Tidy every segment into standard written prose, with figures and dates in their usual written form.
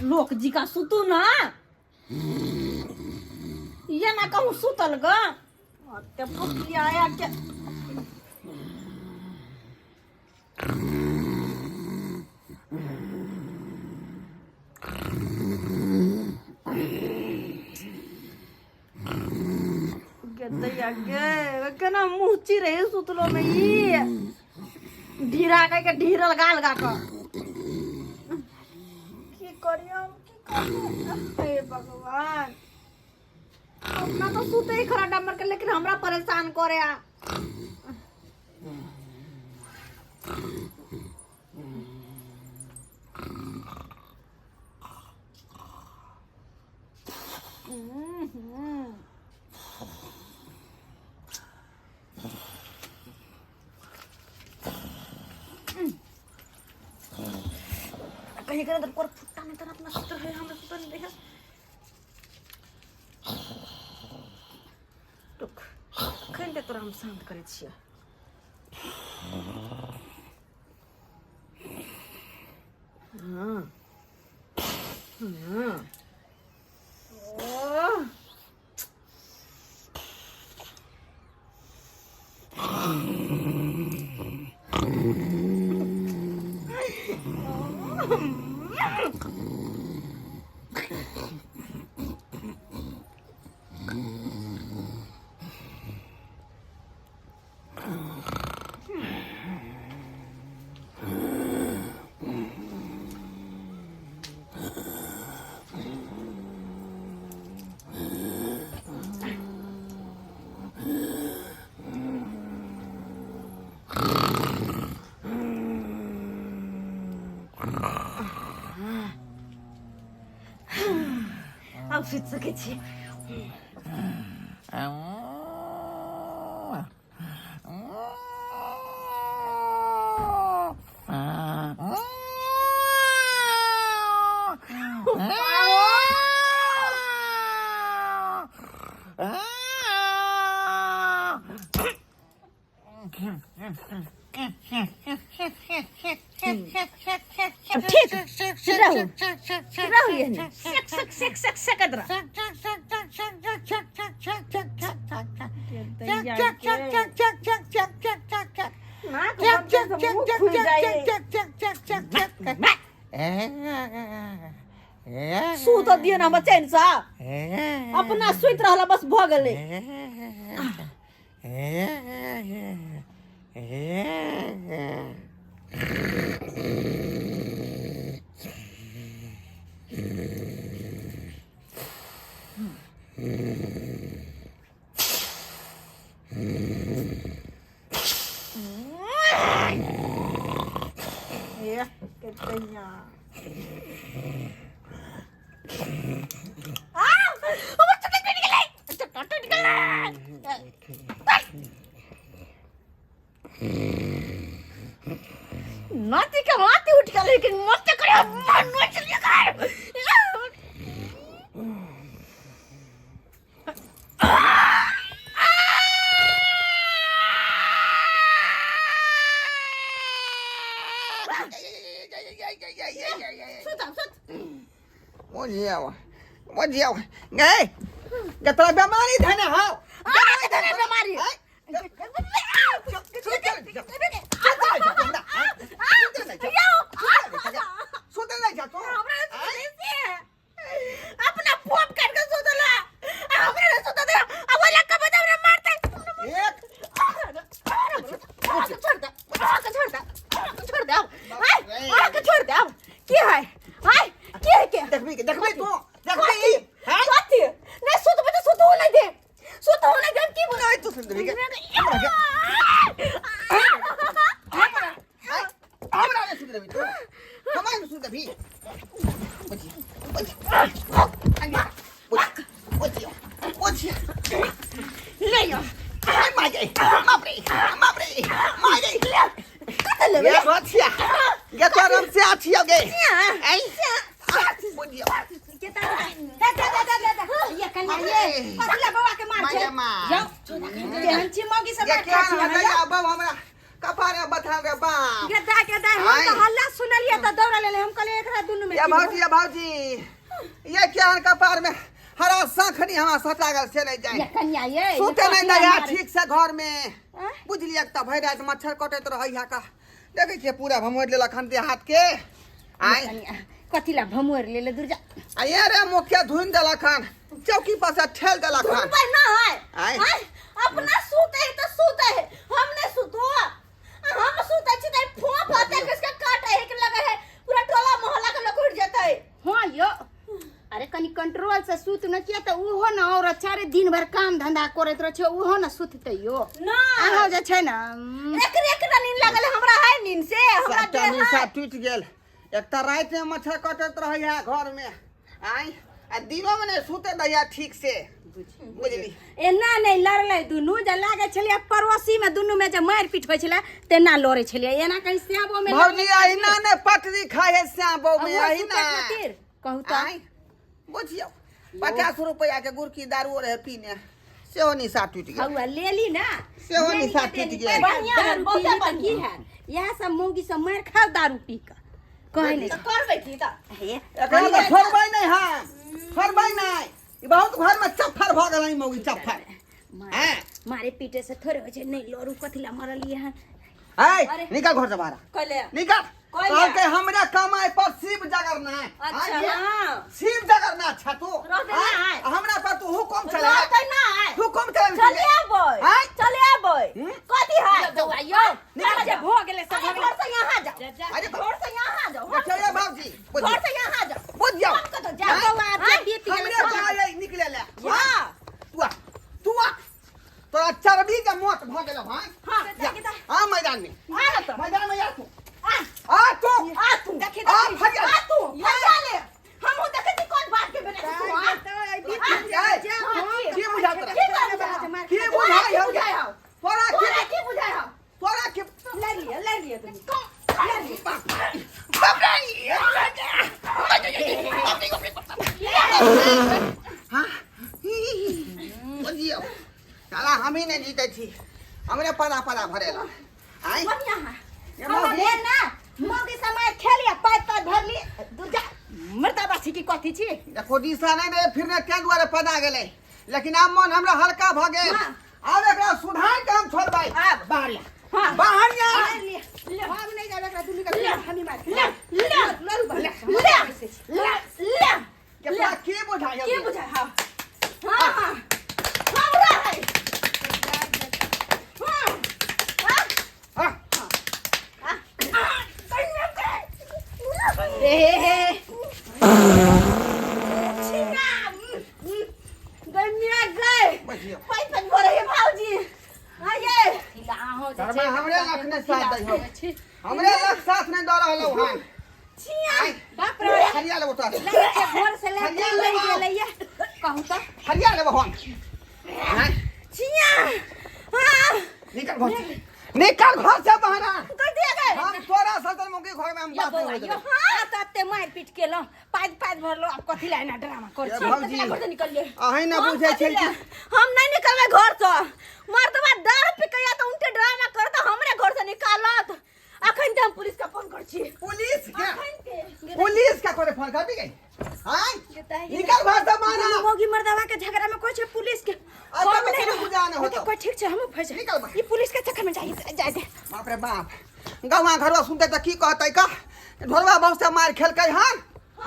लोक जी का सुतू ना ये ना कहूँ सुतल ग ते फुकिया के गे दैया गे केना मुँह चिरे सुतलो में ई ढीरा कह के ढीरल गाल गा के की करियो की करियो हे भगवान अपना तो सुते ही खरा डमर के लेकिन हमरा परेशान करे आ कहीं करे तो पर फुट्टा नहीं तर अपना सुत रहे हमरा सुत नहीं रहे रुक खन दे तोरा हम शांत करै छियै हाँ हाँ ओह आब सुति सकै छी। ठीक रहू रहू एहने सेक सेक सेक सेक सेकत रह। नाक बंद से मुंह खुल जाए। सुत दियो ना हमरा चैन से अपना सुति रहला बस भऽ गेलै। नाती के माती उठ गेलै लेकिन मत करे मन नोच लिया कर। सुत सुत।我接我，哎，给तोरा बेमारी धने हौ। अहाँके धने बेमारी। सुतल नहि जा तू। अपना फोप काट के सुतला हमरा नहीं सुता दे आ ओला के बता हमरा मारते। एक छोड़ दे, छोड़ दे, छोड़ दे, हाय आके छोड़ दे। अब की है हाय की है के देखबी देखबी तू देखबी है कथी नहीं सुतबे तो सुतहो नहीं दे, सुतहो नहीं दे की बोल। नहीं तू सुन देबी हमरा हमरा नहीं सुन देबी तू हमरा नहीं सुन देबी। बची बची बची बची नहीं मार गे बाप रे बाप रे मार गे। कत लेबे ये बचिया ये तो आराम से आछियो गे। ऐ बुझ छे कथी ला बौआ के मार छे माय माँ। जाओ केहन छी मौगी सब ये मार क्या खाइ छी हटै अहाँ, अब हमरा कपारे बथा रे बाप गदा गदा हम आय। तो हल्ला सुनलिए त दौड़ा लेले हम कहले एकरा दुनू में या की भौजी या भौजी ये क्या कपार में हरा साखनी हमरा सटा गेल से नहीं जाए ये कन्या ये ये सुते नहीं कथी दैया मारे? ठीक से घर में आँय? बुझलियै तऽ भरि राति मच्छर कटैत रहै का देखै छियै पूरा भमोड़ि लेलक हन देह हाथ के आय कन्या कथी ला भमोर लेले दुर्जा आ ये रे मुखिया धुनि देलक हन चौकी पर से ठेल देलक हन सुनबै ना है आय। आय, अपना सुते है तो सुते है हम नहीं सुतो हम सुते छी त फोप होते किसके काटे है कि लगे है पूरा टोला मोहल्ला के लोग उठ जते हाँ यो अरे कनी कंट्रोल से सुत न किया त उहो न और अच्छा रे दिन भर काम धंधा करैत रह छै उहो न सुततै यो ना अहाँ जे छै न एक एक ना नींद लागल है, हमरा है नींद से हमरा सबटा देह निशा है टूटि गेल एक तऽ रातिमे मच्छर कटैत रहैया घरमे आय आ दिनोमे नहि सुते दैया ठीक से बुझली एना नहि लड़लै दुनू जे लागै छलियै पड़ोसी में दुनू में जे मारि पीट होइ छलै तेना लड़ै छलियै एना कहीं श्यामो में भौजी अहिना ने पटरी खाइ है श्यामो में अहिना कहू तऽ आय बुझियौ 50 रुपया के गुड़की दारू रहे पीने सेहो निशा टूटि गेल हौआ लेली ना सेहो लेली निशा तऽ टूटि गेल। बढ़िआँ है, दारू बहुते पीली तऽ बढ़िआँ। की हैत इएह सब मौगी सब मारि खाउ दारू पी कऽ कहै नहि तऽ करबै की तऽ हे एकरा तऽ छोड़बै नहि हम छोड़बै नहि ई बहुत घर में चफ्फर भऽ गेल ई मौगी चफ्फर मारे मारे पीटे से थोड़े होइ छै नहि लड़ू कथी ला मरलियै हन ऐ अरे। निकल घर से बाहर कहले निकल कोई कहलकै हमरा कमाई पर शिव जगरना अच्छा हाँ शिव जगरना अच्छा तू रहतै ना आँय? आय। हमरा पर तू हुकुम चला रहतै ना आय। हुकुम चला चले आबै आय? चले आबै हम्म? कथी है बौआ यौ निकल जे भऽ गेलै सब अरे भऽ घर से यहाँ जाओ गेलै अरे घर से यहाँ जाओ देखियौ ये बाबूजी बुझ घर से यहाँ जाओ बुझ जाओ हम कतौ जाओ आँय? बौआ आब जे बीत गेलै हमरे सब गाय निकले ले हाँ तू आ तू आ तोरा चर्बी के मौत भऽ गेलौ हँ हाँ जा आ मैदान में आ ना तो मैदान में आ तू आ आ तू आ तू देखी, आ देखी। फरिया आ तू फरिया ले हमहूँ देखै छी कोन बात के बेटा तू आ की बुझा तोरा की बुझाइ की बुझाइ हौ बुझाइ हौ तोरा की तोरा की बुझाइ हौ तोरा की लड़ लिअ लड़ लिअ तुम बाप रे हाँ बुझियौ साला हम ही नहीं जीते छी हमरे पदा पदा भरेला आय बढ़िया है ये हमरा मौगी भेल ना मौगी समय खेलिए पाइ पाइ भरली दुर्जा मर्दा बाछी की कथी छी देखो दिशा नहीं रहे फिर ने तें दुआरे पदा गेलै लेकिन आब मन हमरा हल्का भ गेल हाँ। आब एकरा सुधार के हम छोड़बै आब। बाहर या हाँ। बाहर या हम नहीं जाबे एकरा दुनू के हमी मार ले ले लड़ू भले ले ले ले के तोरा की बुझाइ की बुझाइ हौ हाँ हाँ हमरा है हाँ हाँ हाँ ए गन्या गए बुझियौ पैसा भरे है भाऊजी आइए घरमे हमरे लख नहि साथ दै हौ हमरे लख साथ नहि दऽ रहलौ हन छिया आय बाप रे हरिया लेबो तोरा लगै छै भोर से लड़ते हरिया मरि लेबो। गेलैया कहू तऽ हरिया लेबो हन आय छिया हाँ निकल घर से निकल घर से बाहर आ। कर दिया गए हम तोरा सदर मुगी घर में हम या बात नहीं बौआ होय यौ देबै। हाँ तऽ एते मारि पीट केलहुँ पाइद पाइद भरलहुँ आब कथी लए एना ड्रामा करै ये छी भौजी घर से निकलिए अहीं ना हम बुझै कथी छै ले? कि हम नहीं निकलबै घर से मर्दबा दारू पिकैया तऽ उनटे ड्रामा करत हमरे घर से निकालत अखन ते हम पुलिस के फोन कर छी पुलिस के अखन ते पुलिस के करे फोन कर दी गई हां निकल घर से बाहर आ। मौगी मर्दावा के झगड़ा में कोई छै पुलिस के अब हम तो नहीं कोनो बुझा नहि होतौ। कोई ठीक छै हम फंस निकल बाहर। ई पुलिस के चक्कर में जाई जाय दे बाप रे बाप गाँव घरवा सुनते तऽ की कहतै का ढोलवा बहुत से मार खेलकै हन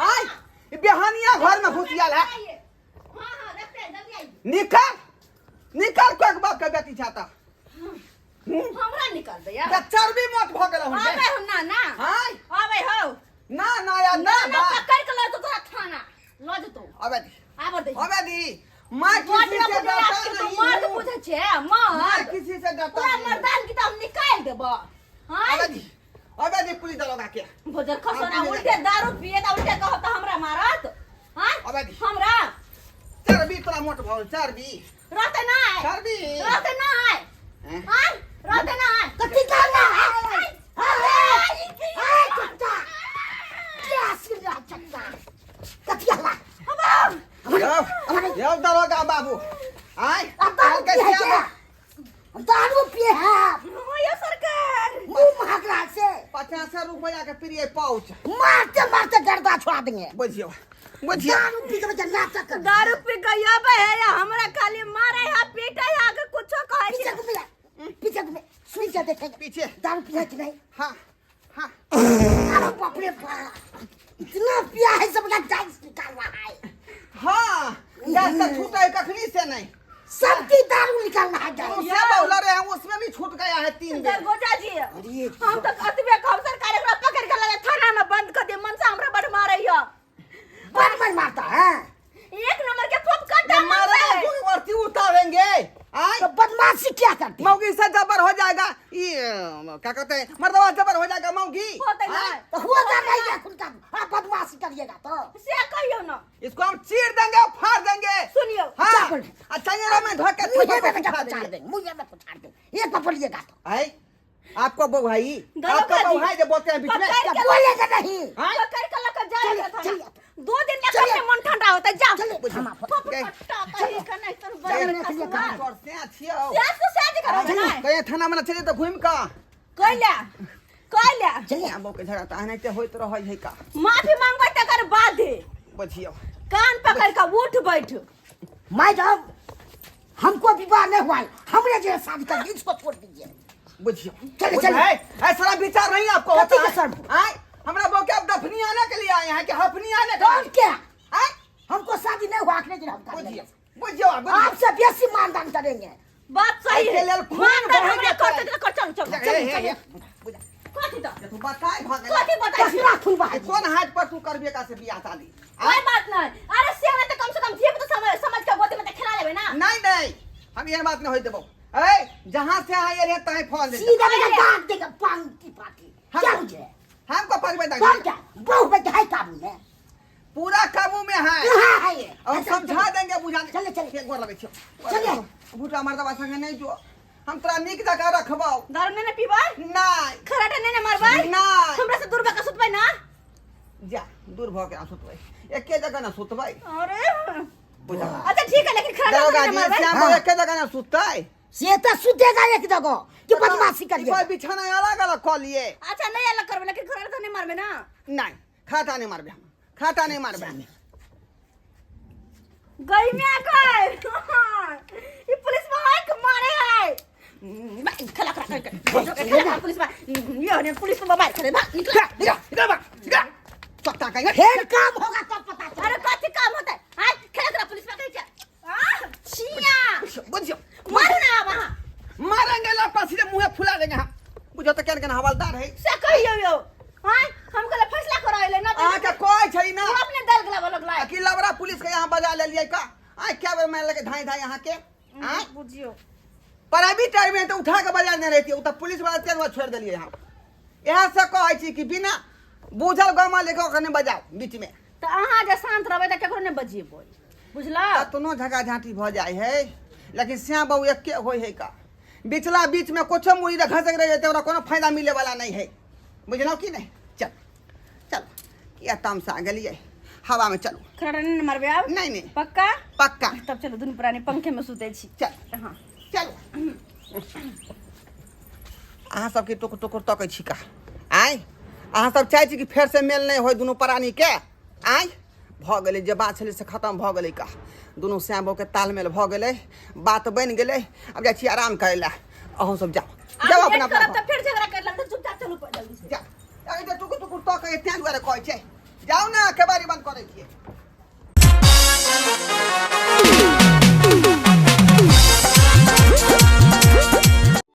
आय ई बेहानिया घर में घुसियल है हां हां रखते हैं, जल्दी आइए निकल निकल कोक बाप के बेटी छाता हमरा निकाल दे यार तऽ चर्बी मत भऽ गेल हन आबै हम ना ना हाय आबै हो ना ना यार ना ना ना बा पकड़ के लऽ जेतो तोरा थाना लऽ जेतो अबे दी आबर दे अबे दी मैं मर्द किसी से डरता नहीं मर्द हूँ। बुझै छै मैं मर्द किसी से डरता पूरा नहीं हूँ। मर्दान की तऽ हम निकालि देबो अबे हां दी अबे दी पुलिस दरोगा के भोजन खसोना हम उल्टे दारू पिए तऽ उल्टे कहब तऽ हमरा मारत हां अबे दी हमरा चर्बी तोरा मोट भऽ गेल चर्बी रहतै नहि चर्बी रहतै नहि हैं? हां रहतै नहि कथी कहला कथी हला यौ, यौ दरोगा बाबू आय अब दारू कहलकै पिए है श्याम क्या? दारू पिए है आप। हाँ, यो सरकार मुंह महक रहा से 50 रुपया के प्रिय पाउच मारते मारते गर्दा छोड़ा देंगे बुझियो बुझियो दारू पी के बच्चा नाटक कर दारू पी के अबे है या हमरा खाली मारे है पीटे है के कुछो कहै पीछे छै घूमे पीछे घूमे सुई से देखेंगे पीछे दारू पिया कि नहीं हाँ हाँ अरे बाप रे बाप इतना पिया है सबका डांस निकाल रहा है हाँ गैस से छूटा है कखनी से नहीं सबकी दारू निकाल रहा है गैस उससे बहुला रहे हैं उसमें भी छूट गया है 3 बेर दरगोजा जी अरे हम तो अतबे कहब सरकार एकरा पकड़ के लगे थाना में बंद कर दे मन से हमरा बड़ मारे है बड़ बड़ मारता है एक नंबर के फूप कट्टा ये मारे मारे तू वर्ती उतारेंगे आय तो बदमाशी क्या करते हैं? मौगी से जबर हो जाएगा ये क्या कहते हैं मर्दवा जबर हो जाएगा मौगी होते ना आय, तो हुआ ना नहीं है खुद का हाँ बदमाशी करिएगा तो से कहियो ना इसको हम चीर देंगे फाड़ देंगे सुनियो हाँ क्या बोल रहे? अच्छा ये रहा मैं धोके मुझे में खा पछाड़ देंगे देंगे मुझे में पछाड़ देंगे एक पकड़िएगा तो आय आपको बहू है ही। दरोगा आपका बहू जी। है जो बोलते हैं बीच में पकड़ क्या के बोलेगा नहीं हाँ? पकड़ के लके जा चलिए, थाना चलिए। 2 दिन लके चलिए। अपने मन ठंडा होता जाओ चलिए हम आप फूप गए। कट्टा कहीं का नहीं तर चलिए, बड़ चलिए, कसुआ तोर से अच्छी हो से से से करो ना कहीं थाना में ना चलिए तो घूम का कैला कैला चलिए बहू के झगड़ा तो एनाहिते होइत रहै है का माफी मांगबै तकर बाद बुझियौ कान पकड़ के उठ बैठ मैडम हमको विवाह नहीं हुआ है हमने जो है शादी कर ली इसको छोड़ दीजिए बुझियो चलिए, बुझ- चलिए। है, ऐसा विचार नहीं आपको कथी होता के है सर? आय हमरा बहू के आप दफनी आने के लिए आए हैं कि हफनी आने के कौन लिए क्या आय हमको शादी नहीं हुआ आखने दिन हम कर बुझियो लेंगे। बुझियो आप, बुझियो आपसे बेसी मानदान करेंगे बात सही एहिके है लेल खून मानदान बहे हमरा जेतै। करतै तऽ कर चलू चलू हे, हे, हे, बुझ- कथी तऽ तू बताय भऽ गेलै। कथी बताइ छी कसरा खून बहा कोन हाथ पर तू करबे का से बियाह शादी कोई बात नहीं अरे से तऽ कम से कम धिया पुता समझ समझ के गोदी में तऽ खेला लेबै ना नहीं नहीं हम एहन बात नहीं होय देबो ए जहां से आए रहे तहीं फोन दे सीधा मेरा दाग देगा पांग की पाती हम- क्या मुझे हमको परिवार दाग कौन क्या बहू बेटा है काबू में पूरा काबू में है कहाँ है ये और समझा देंगे बुझा चले, चले। एक गोर लगे छो चले। भूटा मर्दवा संगे नहीं जो हम तोरा नीक जगह रखबौ दारू नहीं ने पीबै नहीं खराटा नहीं ने मारबै नहीं। हमरा से दूर भऽ के सुतबै ना जा दूर भऽ के आ सुतबै एके जगह ना सुतबै अरे बुझा अच्छा ठीक है लेकिन खराटा दरोगा नहीं जी ने मारबै श्याम हाँ। एके जगह ना सुततै से तो सुतेगा एक जगह कि बदमाशी करिए कोई बिछाना अलग अलग कऽ लिए अच्छा नहीं अलग करबै लेकिन खराटा नहीं मारबै ना नहीं खाता नहीं मारबे हम खाता नहीं मारबे हम गई में आकर ये पुलिस वाला मारे है खला खला खला पुलिस वाला ये ने पुलिस वाला मार खले भाग निकल इधर इधर बा इधर चट्टा कहीं फिर काम होगा तब पता चलेगा अरे कथी काम होता है हाय खला खला पुलिस वाला कहीं आ छिया बुझियो मारू ना वहां मारेंगे लपा सीधे मुंह फुला देंगे हम बुझो तो केन केन हवलदार है से कहियो यो हाय हम कल फैसला कराइले ना अहाँ के कोई छै ना तू अपने दल गला वाला गला कि लबरा पुलिस के यहाँ बजा ले लिए का आ क्या बेर मार लगे धाई धाई यहाँ के आय बुझियो प्राइवेट टाइम में तो उठा के बजा नहीं रहती तो पुलिस वाला तेल छोड़ दिलिए हम यहाँ से कहै छी कि बिना बुझल गाँव लेके ओकरा नहि बजाउ बीच में तऽ अहाँ जे शांत रहबै तऽ केकरो नहि बजेबै बुझलक कतनो झगड़ा झाँटी भऽ जाइ है लेकिन श्याम बाबू एके होइ है का बिचला बीच में कुछो मुड़ी घसक रह जेतै ओकरा कोनो फायदा मिले वाला नहीं है बुझलहुँ कि नहीं चल चल किया तमसा गेलियै हवा में चलू खराटा नहि ने मारबै आब नहीं नहीं पक्का पक्का तब चलू दुनू प्राणी पंखे में सुतै छी चल हाँ चलू अहाँ सबके टुकुर टुकुर तकै छी का आँय अहाँ सब चाहै छी कि फेरसँ मेल नहि होय दुनू प्राणीके आँय भऽ गेलै जे बात छलै से खतम भऽ गेलै का दुनू श्याम बहूके तालमेल भऽ गेलै बात बनि गेलै आब जाइ छी आराम करै लए अहूँ सब जाउ जाउ आब अपना लेट अपना करब तऽ फेर झगड़ा कर लगतै चुपचाप चलू जल्दी से जाउ अरे जे टुकुर टुकुर तकै तेँ दुआरे कहै छै जाउ ने केबाड़ी बन्द करै छियै